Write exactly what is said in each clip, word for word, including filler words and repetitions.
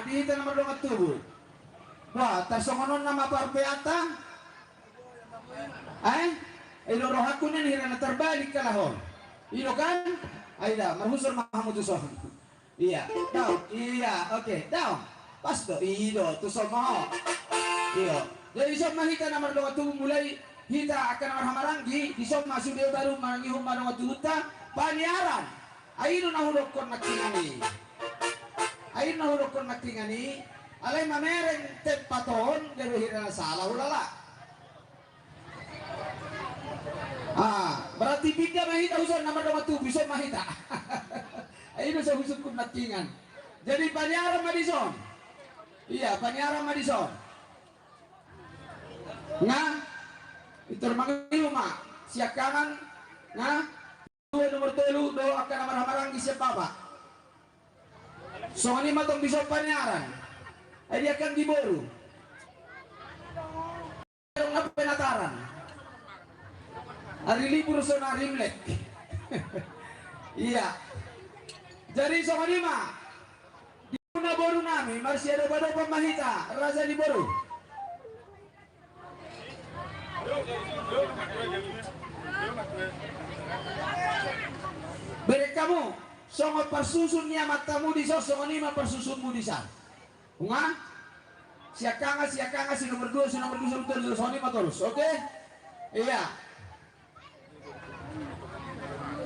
Di hita na mardongan tubu. Wah, tarsongon on nama parpeata. Eh? Ido rohakku nian hira na tarbalik halak on. Ido kan? Ai da, marhusor ma hamu tu son. Iya, daong. Iya, oke, daong. Pas do, ido, tu son ma ho. Iyo. Jadi son ma hita na mardongan tubu mulai hita angka na marhahamaranggi, di son ma sude baru mangihut ma dongan tubunta, paniaran. Ai do na hudokkon nangkiningan i. Ai do na hudokkon nangkiningan i. Alai mamereng tempat on, gabe hira na sala hulala. Ah, berarti pinda ma hita huson na mardongan tubu, son ma hita. Ai do so husungkun nangkiningan. Jadi paniaran ma di son. Iya, paniaran ma di son. Nga, pintor mangihut ma, siangkangan, nga, dua nomor tolu, do angka na marhahamaranggi sian bapa. Songon i ma tong di son paniaran. Ai di angka anggi boru. Adong na penataran. Ari libur sonari Imlek. Iya. Jadi songon i ma. Di na boru nami, marsiadopadopan ma hita, raja ni boru. Bereng hamu, songon parsusun ni amantamu di son, songon i ma parsusunmu di son. Nga? Siangkangan, siangkangan, si nomor dua, si nomor dua, si nomor dua, songon i ma torus. Oke? Iya.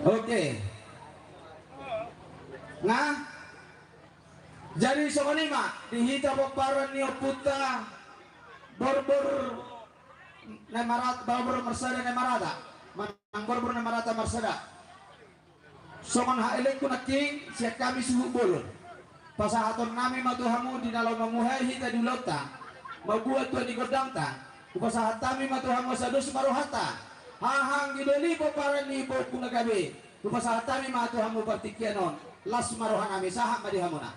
Oke. Nga? Jadi songon i ma, di hita pomparan ni ompunta, borbor na marata, borbor marsada na marata, manang borbor na marata marsada. Songon haelengku nangkin, sian hami suhut bolon. Pasahaton nami ma tu hamu di na laho mamuhai hita di ulaonta, mambuat tua ni gondangta. Hupasahat hami ma tu hamu asa dos ma rohanta. Haha anggi doli pomparan ni boruku na gabe. Hupasahat hami ma tu hamu partingkian on. Las ma roha nami, sahat ma di hamuna.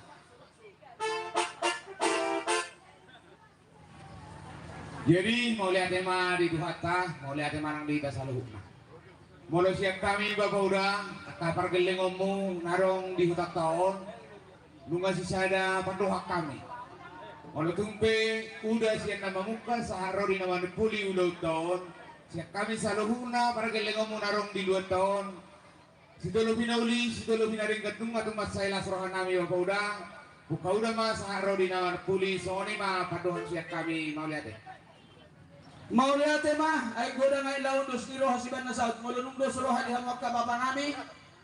Jadi mauliate ma di Tuhanta, mauliate ma nang di hita saluhutna. Molo sian hami bapa uda, angka pargellengonmu na adong di hutanta on, nunga sisada pandohan hami. Molo tung pe uda sian na mamungka sahat ro di na manimpuli ulaonta on, sian hami saluhutna pargellengonmu na adong di ulaonta on, sitolopi na uli, sitolopi na denggan, nunga tung mansai las roha nami bapa uda. Buka uda ma sahat ro di na manimpuli, songon i ma pandohan sian hami, mauliate. Mauliate ma, ai godang ai laon dos ni roha sibahen na saut, molo nunga dos roha di hamu angka bapa nami,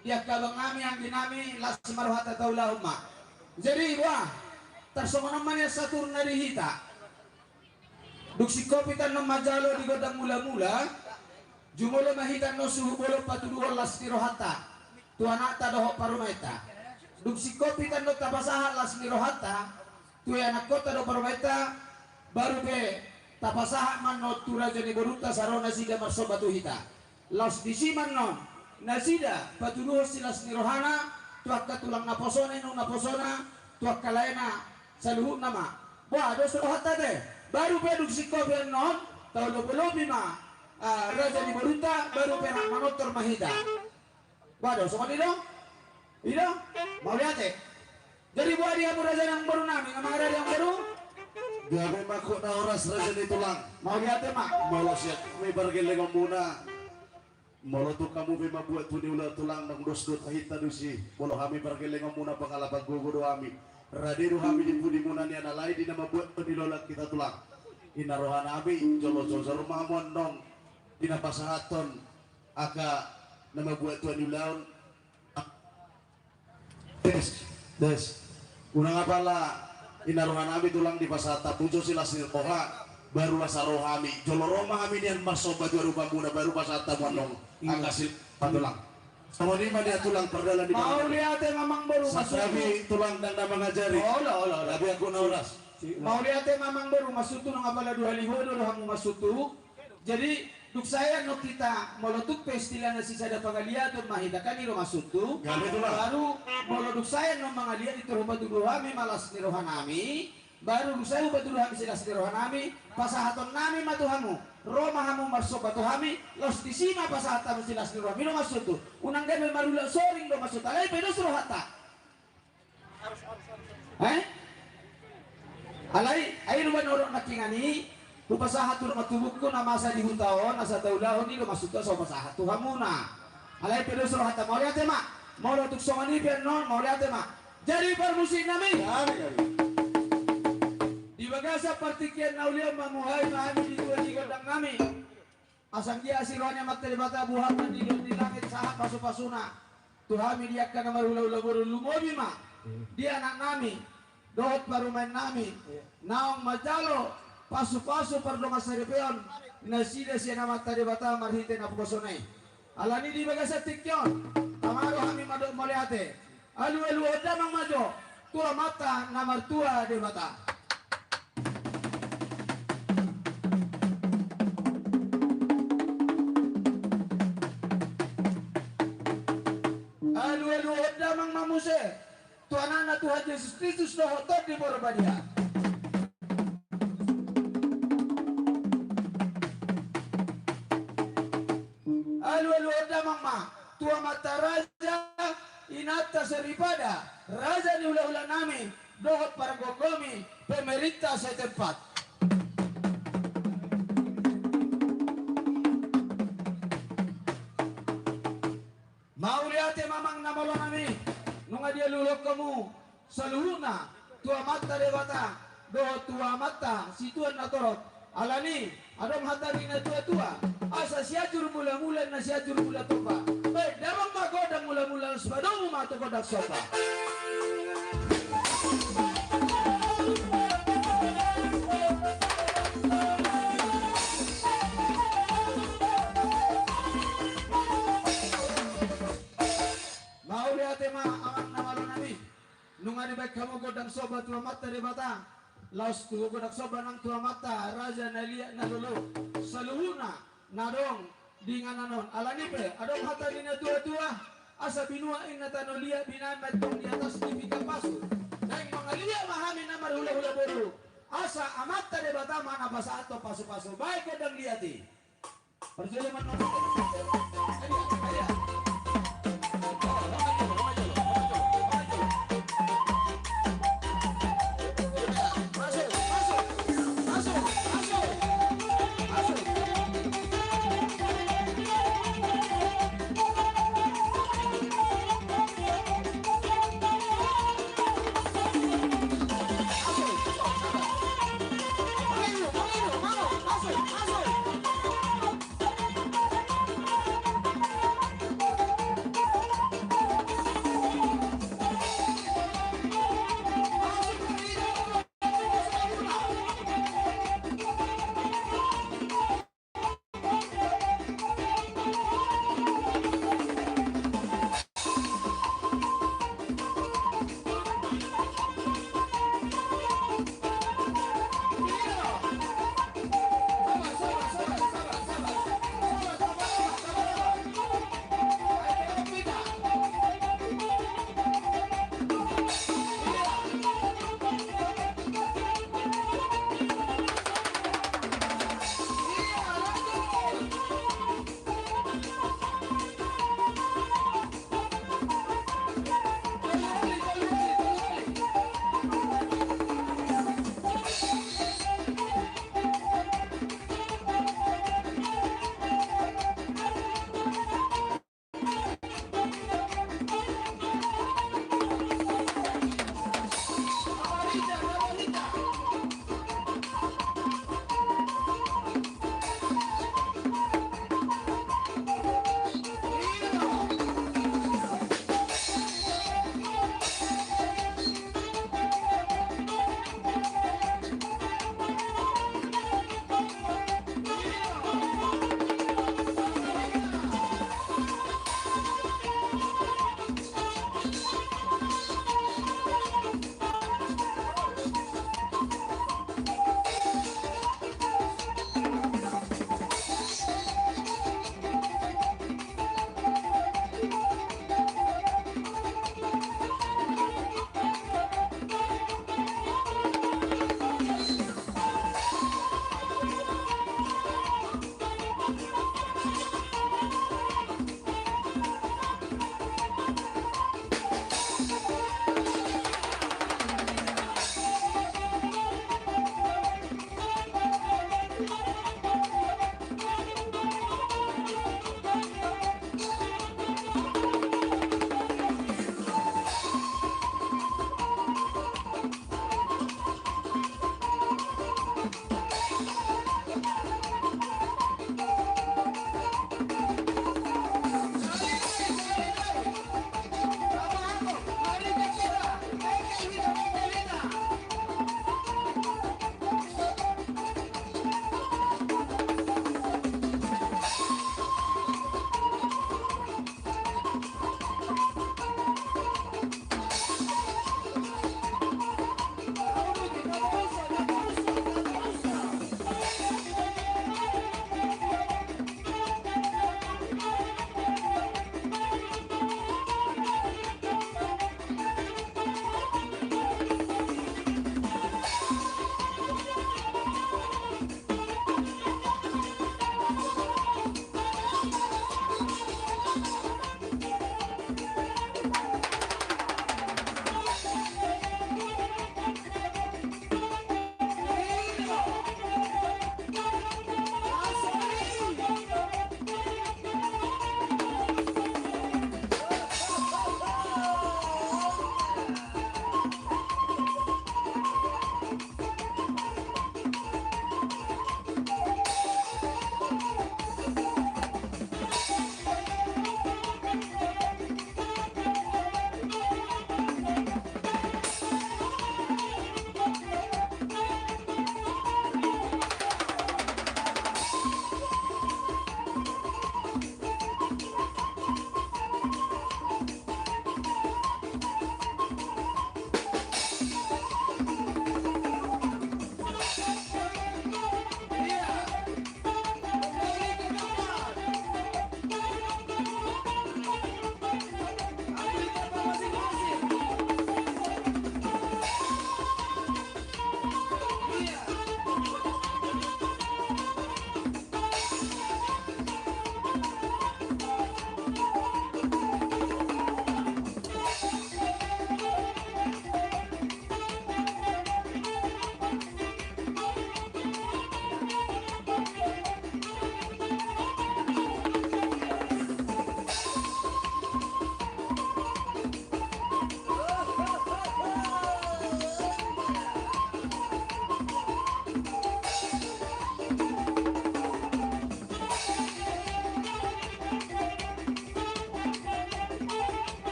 di angka abang nami, anggi nami, las ma rohanta, taulahon ma. Jadi, wah, tarsongon on ma nian saturna di hita. Dung singkop hita annon manjalo di gondang mulamula, jumolo ma hita annon suhut bolon patuduhon las ni rohanta tu anakta dohot parumaenta. Dung singkop hita annon tapasahat las ni rohanta tu ianakkonta dohot parumaenta, baru pe tapasahat ma annon tu raja ni borunta asa ro nasida marsomba tu hita. Laos disi ma annon nasida patuduhon silas ni rohana tu angka tulang naposona, inong naposona, tu angka laena, saluhutna ma. Boha, dos rohanta te. Baru pe dung singkop i annon, taolopolopi ma, ah, raja ni borunta, baru pe rap manortor ma hita. Boha do, songon i do? I do? Mauliate. Jadi boha di hamu raja ni amangboru nami, nga mangarade amangboru? Gabe ma hot na horas raja ni tulang. Mauliate ma. Molo sian hami pargellengonmuna, molo tung hamu pe mambuat tua ni ulaon tulang, ndang dos do tahinta disi. Molo hami pargellengonmuna pangalapan gogo do hami. Rade do hami di pudimuna nian, alai di na mambuat tua ni ulaon hita tulang. I na roha nami, jolo jojor ma hamu annon di na pasahathon angka na mambuat tua ni ulaon. Des, des. Unang apala i na roha nami tulang, dipasahat hamu jo silas ni roha, baru asa ro hami. Jolo ro ma hami nian marsomba tu arupamuna, baru pasahat hamu annon. Iya. Angka silas ni roha tulang. Songon i ma nian tulang, pardalan ni. Mauliate ma amangboru, santabi masutu. Tulang ndang na mangajari. Olo, olo, olo. Gabe hot na horas. Mauliate ma amangboru, masutu, unang apala dua hali ho do hamu masutu. Jadi, dung sae annon hita, molo tung pe istilahna sisada pangaliaton ma hita, kan i do masutu. Gabe tulang. Baru, molo dung sae annon mangaliat, pintor hupatudu hami ma las ni roha nami, baru dung sae hupatudu hami silas ni roha nami, pasahaton nami ma tu hamu, ro ma hamu marsomba tu hami, laos disi ma pasahat hamu silas ni roha nami, i do masutu. Unang gabe marulaon soring do masutu, alai pe dos rohanta. Eh? Alai, ai luba norok nangkiningan i, hupasahat tu dongan tubungku na masa di huta on, asa taulahon i do maksudna, so hupasahat tu hamuna. Alai pe dos rohanta, mauliate ma. Molo tung songon i pe annon, mauliate ma. Jadi parmusik nami. Jadi, jadi. Di bagasan partingkian na uli on mamuhai ma hami di tua ni gondang nami. Asa anggiat asi roha ni Amanta Debata, buhatan di luat ni langit sahat pasupasuna tu hami di angka na marhulahula boru, lumobi ma di anak nami dohot parumaen nami naung manjalo pasupasu pardongansaripeon nasida sian Amanta Debata marhite naposona i. Alani di bagasan tingki on, tama do hami mandok mauliate. Alualuhon damang ma jo tu Amanta na martua Debata. Alualuhon damang ma muse tu Anakna Tuhan Jesus Kristus dohot Tondi Porbadia. Alualuhon damang ma tu amanta raja, inanta soripada, raja ni hulahula nami dohot pargomgomi, pemerintah setempat. Mauliate ma amang na malo nami, nunga dialuhon hamu saluhutna tu Amanta Debata dohot tu amanta situan na torop. Alani adong hata ni na tuatua, asa Sianjur Mulamula na Sianjur Mula Tompa. Baen damang ma gondang mulamula, laos padomu ma tu gondang somba. Mauliate ma amang na malo nami. Nunga dibaen hamu gondang somba tu Amanta Debata, laos tu gondang somba nang tu amanta raja na liat na lolo, saluhutna na adong di inganan on. Alani pe adong hata ni na tuatua, asa binuat inna tano liat, binaen ma antong di atas ni pinggan pasu. Naeng mangaliat ma hami na marhulahula boru, asa Amanta Debata ma na pasahathon pasupasu. Baen gondang liat i.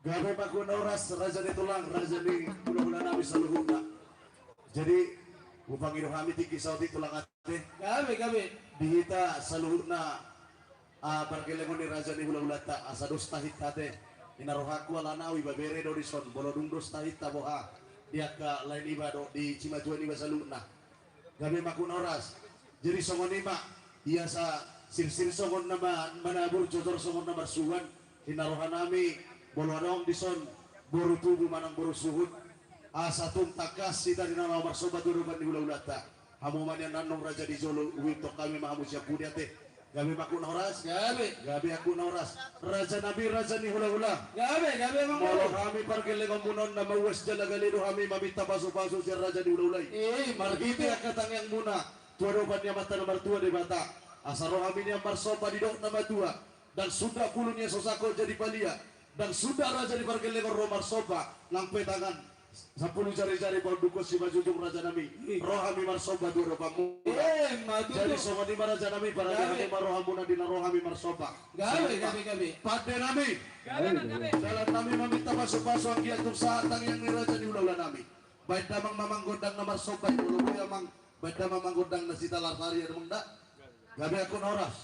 Gabe ma angka na horas, raja ni tulang, raja ni hulahula nami saluhutna. Jadi, hupangido hami tingki saotik tulang ate. Gabe, gabe. Di hita saluhutna, ah, pargellengon ni raja ni hulahulanta, asa dos tahinta ate. Ina rohangku alana au ibebere do dison, molo dung dos tahinta boha. Di angka lae niba dohot di simatua niba saluhutna. Gabe ma angka na horas. Jadi songon i ma, ia sa sirsir songon na ma-, manabur, jojor songon na marsuhuan, inna roha nami, molo adong dison boru tubu manang boru suhut, asa tung tangkas hita di na laho marsomba tu adopan ni hulahulanta. Hamu ma nian nandung raja di jolo, huingot hami ma hamu sian pudi ate. Gabe ma angka na horas. Gabe. Gabe angka na horas. Raja nami, raja ni hulahula. Gabe, gabe ma. Molo hami pargellengonmuna on na mauas jala gale do hami maminta pasupasu sian raja ni hulahula i. Eh, marhite angka tangiangmuna tu adopan ni Amanta na martua Debata. Asa ro hami nian marsomba didok na matua. Ndang suda pulu ni aso sako jadi palia. Ndang suda raja ni pargellengon ro marsomba nang petangan. Sampulu jarijari paundukkon simanjujung raja nami. Ih. Ro hami marsomba tu adopanmu. Eh, ma tutu. Jadi songon i ma raja nami, parade ma rohamuna di na ro hami marsomba. Gabe, gabe, gabe. Pande nami. Gabe, gabe. Dalan nami maminta pasupasu anggiat tung sahat tangiang ni raja ni hulahula nami. Baen damang ma amang gondang na marsomba i, molo boi amang, baen damang ma amang gondang na sitalar sari, adong da. Gabe angka na horas.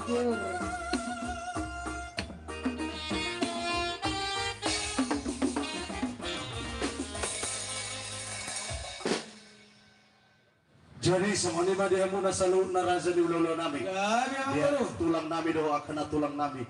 Jadi songon i ma di hamuna saluhutna raja ni hulahula nami. Jadi, amang boru. Tulang nami dohot angka na tulang nami.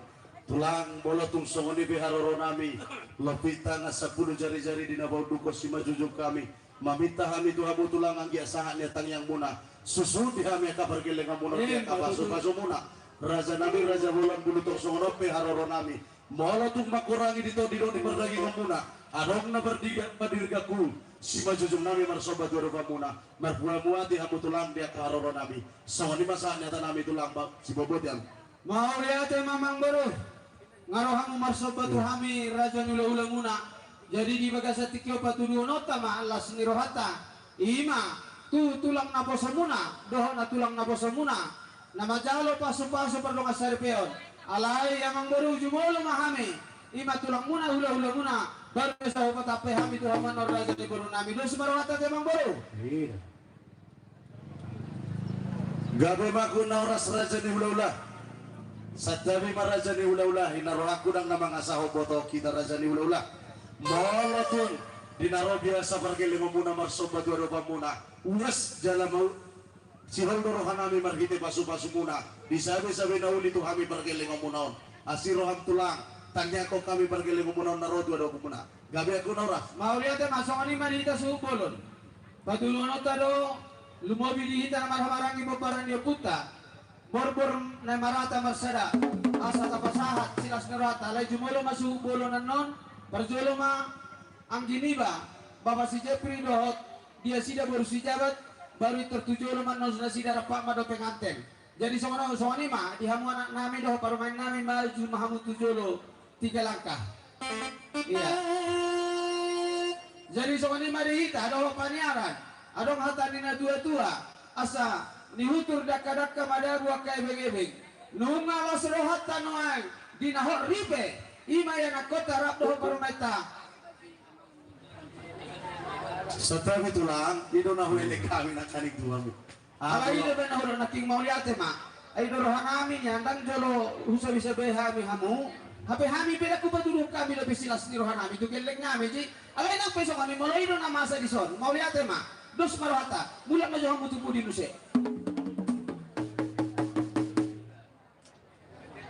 Tulang, molo tung songon i pe haroro nami, lompit tangan sampulu jarijari di na paundukhon simanjujung hami. Maminta hami tu hamu tulang anggiat sahat ni tangiangmuna. Suhut di hami angka pargellengonmuna, eh, angka pasupasumuna. Raja nami, raja bolon, molo tung songon on pe haroro nami. Molo tung mangkurangi di tondi dohot di pardagingonmuna, adong na pardiga-, pardirgaku, simanjujung nami marsomba tu adopanmuna, marmuamuati hamu tulang di angka haroro nami. Songon i ma sahat ni hata nami tulang ba-, Sibobotian. Mauliate ma amang boru, nga ro hamu marsomba tu hami raja ni hulahulamuna. Jadi di bagasan tingki on patuduhononta ma las ni rohanta. I ma tu tulang naposomuna dohot na tulang naposomuna na manjalo pasupasu pardongansaripeon. Alai amang boru, jumolo ma hami, i ma tulangmuna hulahulamuna, baru asa hupatampe hami tu hamu annon raja ni boru nami. Dos ma rohanta ate amang boru. Iya. Gabe ma angka na horas raja ni hulahula. Santabi ma raja ni hulahula, i na rohangku ndang na mangasahon botohon hita raja ni hulahula. Molo tung di na ro biasa pargellengonmuna marsomba tu adopanmuna, uas jala mau sihol do roha nami marhite pasupasumuna di sabesabe na uli tu hami pargellengonmuna on. Asi roham tulang, tangiangkon hami pargellengonmuna on na ro tu adopanmuna. Gabe angka na horas. Mauliate ma, songon i ma di hita suhut bolon. Patuduhononta do, lumobi di hita na marhahamaranggi, pomparan ni ompunta, borbor na marata marsada, asa tapasahat silas ni rohanta. Alai jumolo ma suhut bolon annon, parjolo ma anggi niba, bapa si Jepri dohot di nasida boru si Jabat, baru pintor tu jolo ma annon nasida rap ma dohot penganten. Jadi songon on, songon i ma di hamu anak nami dohot parumaen nami, maju ma hamu tu jolo tiga langkah. Iya. Jadi songon i ma di hita dohot paniaran. Adong hata ni na tuatua, asa nihutur dangkadangka madabu angka ebengebeng. Nunga las rohanta nuaeng di na hot ripe, i ma ianakhonta rap dohot parumaenta. Santabi tulang, i do na huelek hami nangkaning tu hamu. Alai i do baen na hudok nangkin, mauliate ma. Ai do roha nami nian, ndang jolo husabesabe hami hamu. Hape hami pe ndang hupatuduhon hami dope silas ni roha nami tu gelleng nami, jadi. Alai nang pe songon i, molo i do na masa dison, mauliate ma. Dos ma rohanta, mulak ma jo hamu tu pudi muse.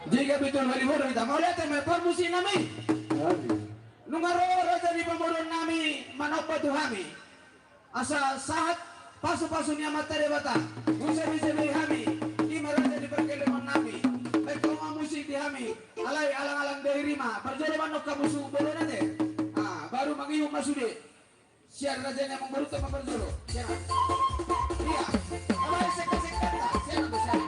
Jika betul hali bodo hita, mauliate ma, parmusik nami. Nunga ro raja ni pamoruon nami manomba tu hami. Asa sahat pasupasu ni Amanta Debata, husabesabe hami, i ma raja ni pargellengon nami. Baen hamu ma musik di hami, alai alangalang do i, rima. Parjolo ma annon hamu suhut bolon ate. Ah, baru mangihut ma sude. Sian raja ni amangborunta ma parjolo. Sian. Iya. Alai sekka-sekkanta. Sian, sian.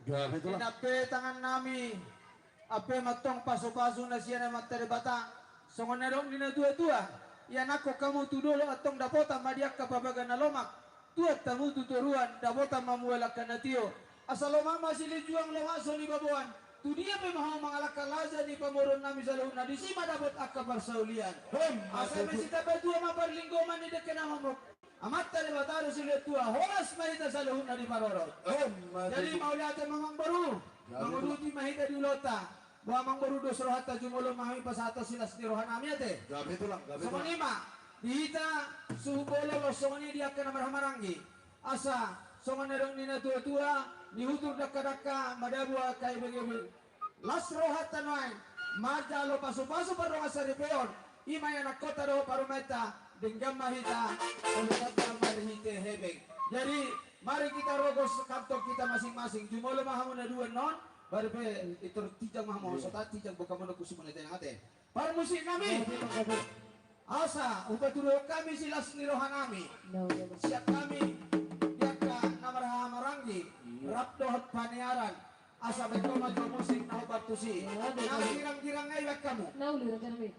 Gabe, Tulang. Inang pe tangan nami, ampe ma antong pasupasu na sian Amanta Debata, songon na didok ni na tuatua, ianakhon hamu tu dolok antong dapotan ma di angka pabaga na lomak, tuat hamu tu toruan dapotan ma mual angka na tio, asa lomak ma silinjuang lomak sonibaboan, tu dia pe ma hamu mangalangka laja ni pamoruon nami saluhutna disi ma dapot angka parsaulian. Asa ma sitape tua ma parlinggoman ni dengke na mamuk. Amanta Debata do silehon tua, horas ma hita saluhutna diparorot. Jadi mauliate ma amangboru, manguduti ma hita di ulaonta. Boha amangboru, dos rohanta, jumolo ma hami pasahathon silas ni roha nami ate. Songon i ma di hita suhut bolon, songon i di angka na marhahamaranggi. Asa songon na didok ni na tuatua, nihutur dangkadangka madabu angka ebengebeng. Las rohanta nuaeng manjalo pasupasu pardongansaripeon, i ma ianakhonta dohot parumaenta, denggan ma hita, olo tanda marhite hepeng. Jadi mari kita rogos kantong kita masing-masing, jumolo ma hamu na dua annon, baru pe itor tinjang ma hamu, so tinjang boka monok kusi monete nang ate. Parmusik nami. Asa hupatuduhon hami silas ni roha nami. Sian hami di angka na marhahamaranggi, rap dohot paniaran. Asa baen hamu ma jo musik na hombar tusi. Na girang-girang nai baen hamu.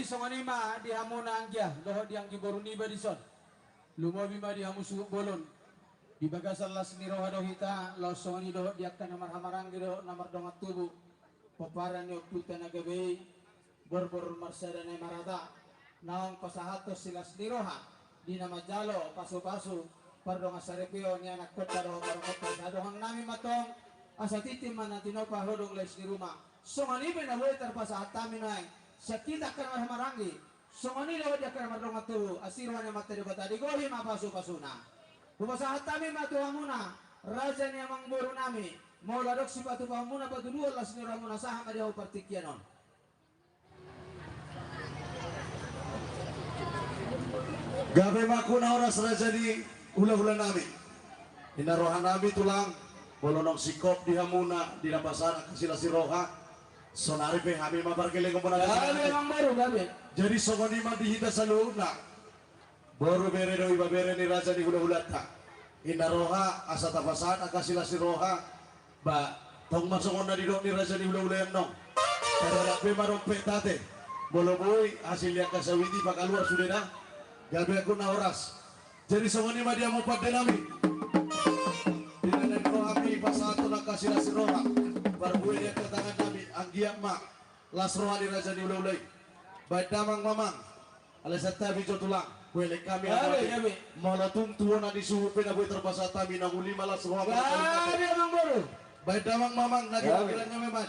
Songon i ma di hamuna anggia dohot di anggi boru niba dison. Lumobi ma di hamu suhut bolon. Di bagasan las ni roha do hita laos songon i dohot di angka na marhahamaranggi dohot na mardongan tubu. Pomparan ni ompunta na gabe i, borbor marsada na marata, naung pasahathon silas ni roha di na manjalo pasupasu pardongansaripeon ni anakkonta dohot parumaenta. Sai dohonon nami ma tong, asa tintin ma na tinopa, hodong lais ni ruma. Songon i pe na boi tarpasahat hami nuaeng sian hita angka na marhahamaranggi, songon i dohot di angka na mardongan tubu, asi roha ni Amanta Debata, digohi ma pasupasuna. Hupasahat hami ma tu hamuna raja ni amangboru nami, molo adong sipatupaonmuna patuduhon las ni rohamuna, sahat ma di hamu partingkian on. Gabe ma angkuna horas raja ni hulahula nami. Inna roha nami tulang, molo naung singkop di hamuna di na pasahat angka silas ni roha, saonari pe hami ma pargellengonmuna. Gabe, amangboru, gabe. Jadi songon i ma di hita saluhutna. Boru, bere dohot ibebere ni raja ni hulahulanta. Inna roha asa tapasahat angka silas ni roha. Ba, tong ma songon na nidok ni raja ni hulahula i annon. Tadadap be ma dompet ate. Molo boi hasil ni angka sawit i, pakaluar sude da. Gabe angkuna horas. Jadi songon i ma di hamu pande nami. Di na naeng ro hami pasahathon angka silas ni roha, parbue ni angka tangan nami, anggiat ma las roha ni raja ni hulahula i. Baen damang mamang. Alai santabi jo tulang, huelek hami. Gabe, gabe. Molo tung tu bona ni suhut pe na boi tarpasahat hami, na uli ma las roha. Gabe, amangboru. Baen damang mamang, na di pingkiran nami ma.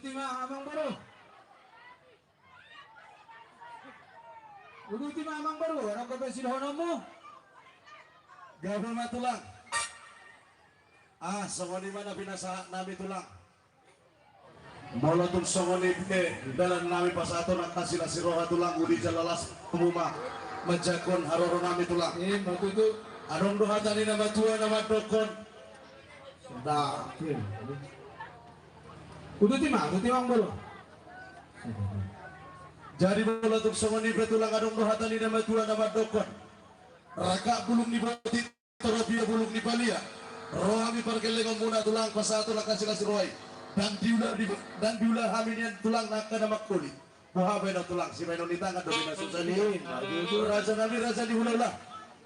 Uduti ma amang boru. Uduti ma amang boru, adong dope sidohononmu? Gabe ma tulang. Ah, songon i ma na pinasahat nami tulang. Molo tung songon i pe dalan nami pasahaton angka silas ni roha tulang, uli jala las hamu ma manjangkon haroro nami tulang. Ima tutu. Adong do hata ni na matua na mandokkon. Sudah. Uduti ma, uduti ma amang boru. Jadi molo tung songon i pe tulang, adong do hata ni na matua na mandokkon. Rangkap bulung ni botik, torop ia bulung ni palia. Ro hami pargellengonmuna tulang pasahaton angka silas ni roha i. Ndang diula di, ndang diula hami nian tulang na angka na mangkoli. Boha baenon tulang, sibaenon ni tangan do dimasusani. Ima tutu. Raja nami, raja ni hulahula.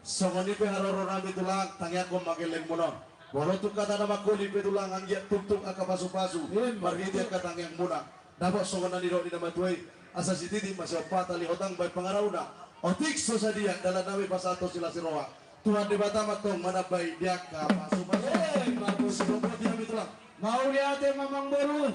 Songon i pe haroro nami tulang, tangiangkon ma gellengmuna on. Molo tung hata na mangkoli pe tulang, anggiat tungtung angka pasupasu. Ima tutu. Marhite angka tangiangmuna. Dapot songon na nidok ni na matua i, asa sititi ma siompat, alai hotang baen pangarahutna. Otik so sadia dalan nami pasahathon silas ni roha. Tuhan Debata ma antong manambai di angka pasupasu. Eh, bagus. Sidok boti hami tulang. Mauliate ma amang boru,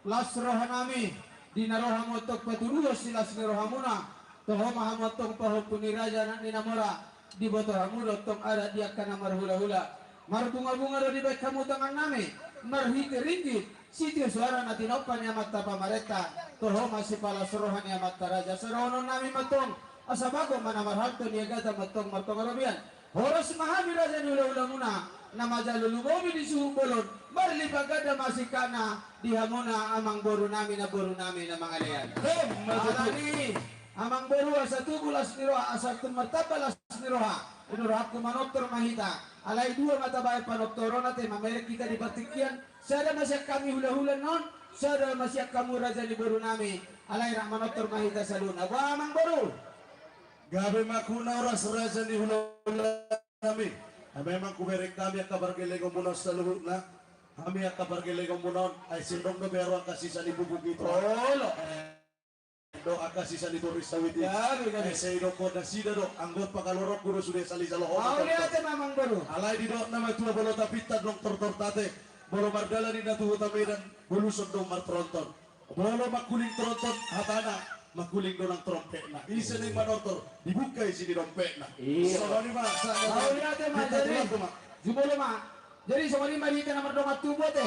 las roha nami, di na ro hamu antong patuduhon silas ni rohamuna, toho ma hamu antong pahompu ni raja anak ni na mora, diboto hamu do antong adat di angka na marhulahula. Marbungabunga do dibaen hamu tangan nami, marhite ringgit, sitio suara na tinompa ni amanta pamarenta, toho ma sipalas roha ni amanta raja. Asa dohonon nami ma antong, asa bagot ma na marhalto, niagatan ma antong martonga robean. Horas ma hami raja ni hulahulamuna, na manjalo lumobi di suhut bolon, marlipat ganda ma singkatna di hamuna amang boru nami, namboru nami na mangalean. Hem, maksud- Alani, amang boru, asa tubu las ni roha, asa tung martamba las ni roha. Ino rohangku, manortor ma hita. Alai dua ma tabaen panortoron, ate, mamereng hita di partingkian. Sada ma sian hami hulahula on, sada ma sian hamu raja ni boru nami. Alai rap manortor ma hita saluhutna. Boha amang boru? Gabe ma, horas raja ni hulahula nami. Memang hubereng hami angka pargellengonmuna on saluhutna. Hami angka pargellengonmuna on, ai sindang do be ro angka sisa ni pupuk i. Olo. Eh, do angka sisa ni toru sawit i. Gabe, gabe. Eh, sai dokkon nasida do, anggo pangaloronku do sude sali jalo hona. Mauliate ma amang boru. Alai didok na matua, molo tapinta adong tortor, ate, molo mardalan ninna tu huta Medan, boluson do martronton. Molo mangkuling tronton hatana, mangkuling do nang trompetna. Ise naeng manortor, dibuka isi ni dompetna. Iya. Songon i ma, sa-, mauliate ma, jadi. Tulang, tulang. Jumolo ma. Jadi songon i ma di hita na mardongan tubu, ate.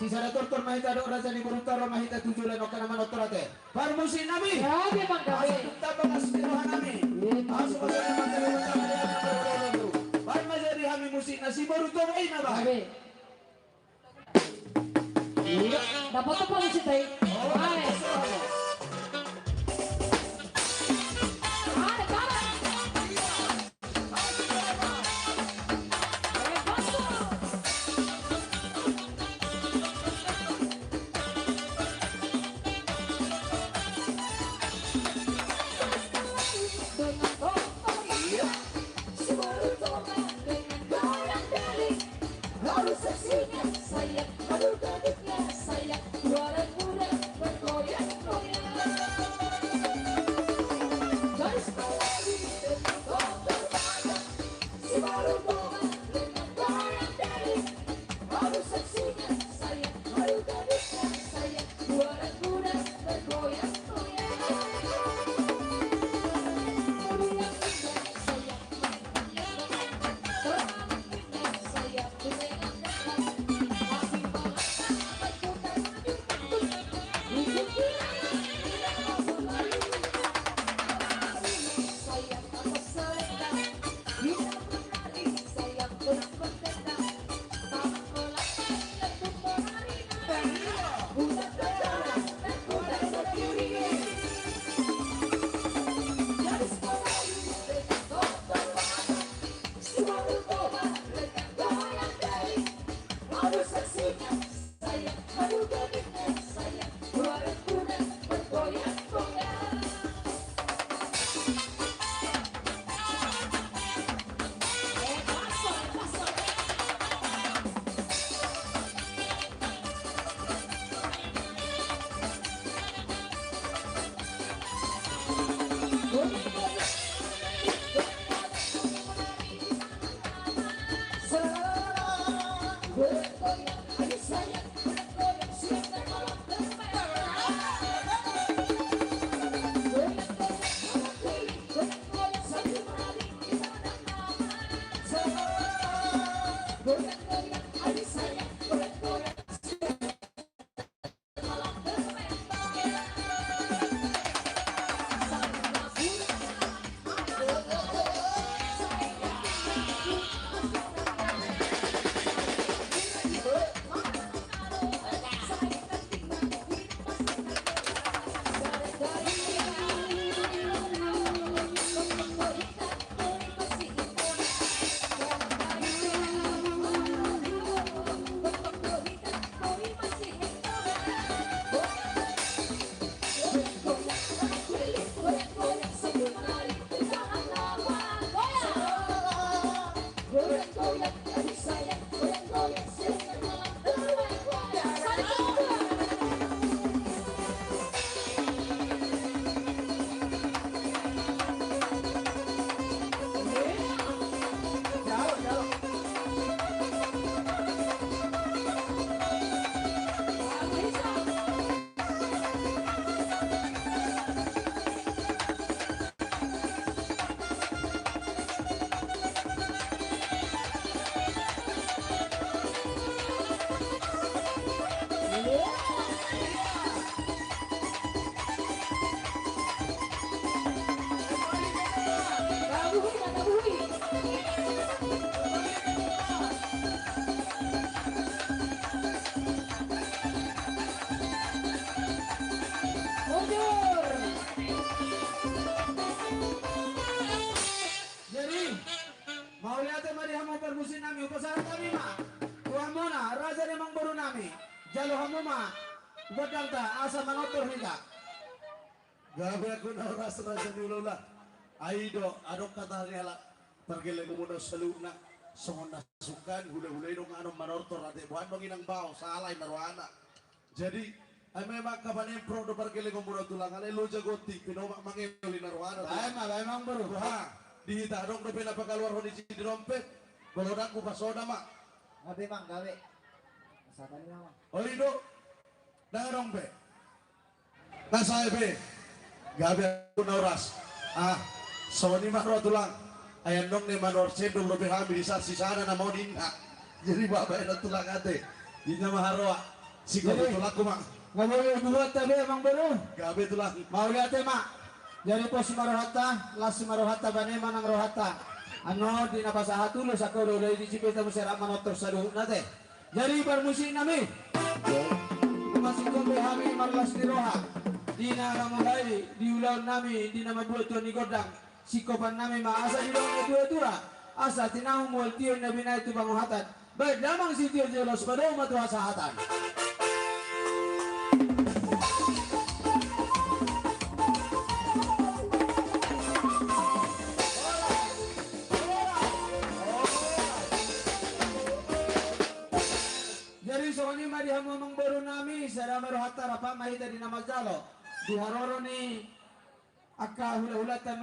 Sisada tortor ma hita dohot raja ni boruta, ro ma hita tu joloan on, angka na manortor, ate. Parmusik nami. Gabe, Bang, gabe. Asa tung tamba las ni roha nami. Iya. Asa tung tamba las ni roha nami. Baen ma jadi hami musik na si boru Toba i ma, Bang. Gabe. Iya, dapat apa musik tadi? Baik. Ada kabar. Godang ta, asa manortor hita. Gabe angka na horas raja ni hulahula. Ai do, adong hata ni halak pargellengon muna saluhutna. Songon na sungkan hulahula i do nga adong manortor ate, boha adong inang bao, sala i na rohana. Jadi, ai memang angka panemprot do pargellengon muna tulang, alai loja gonting, pinomak mangeol i na rohana. Baen ma, baen ma amang boru. Boha, di hita adong dope na pakaluarhon i si di dompet, molo ndang hupasoda ma. Gabe amang, gabe. Sapa ni amang? Oi do. Ndang adong be. Na sae be. Gabe angka na horas. Ah, songon i ma ro tulang. Ai annon na manuhor sendok dope hami di sasi sana na mau ninna. Jadi baen ma tulang ate. Ninna ma haroa. Singkop. Jadi, tulang ku ma. Nga boi buat ta be amang boru. Gabe tulang. Mauliate ma. Jadi pos ma rohanta, las ma rohanta, bane ma nang rohanta. Annon di na pasahat ulos angka hulahula i, disi pe tamu serap manortor saluhutna ate. Jadi parmusik nami, masingkop be hami marlas ni roha di na mamulai di ulaon nami di na mambuat tua ni gondang. Singkopan nami ma asa didok ni tua-tua, asa tinahu mual tion na binahen tu panguhatan. Baen damang sitio jolo, sipadomu ma tu hasahatan. Jadi songon i ma di hamu amang boru nami, sada ma rohanta, rap ma hita di na manjalo di haroro ni angka hulahulanta.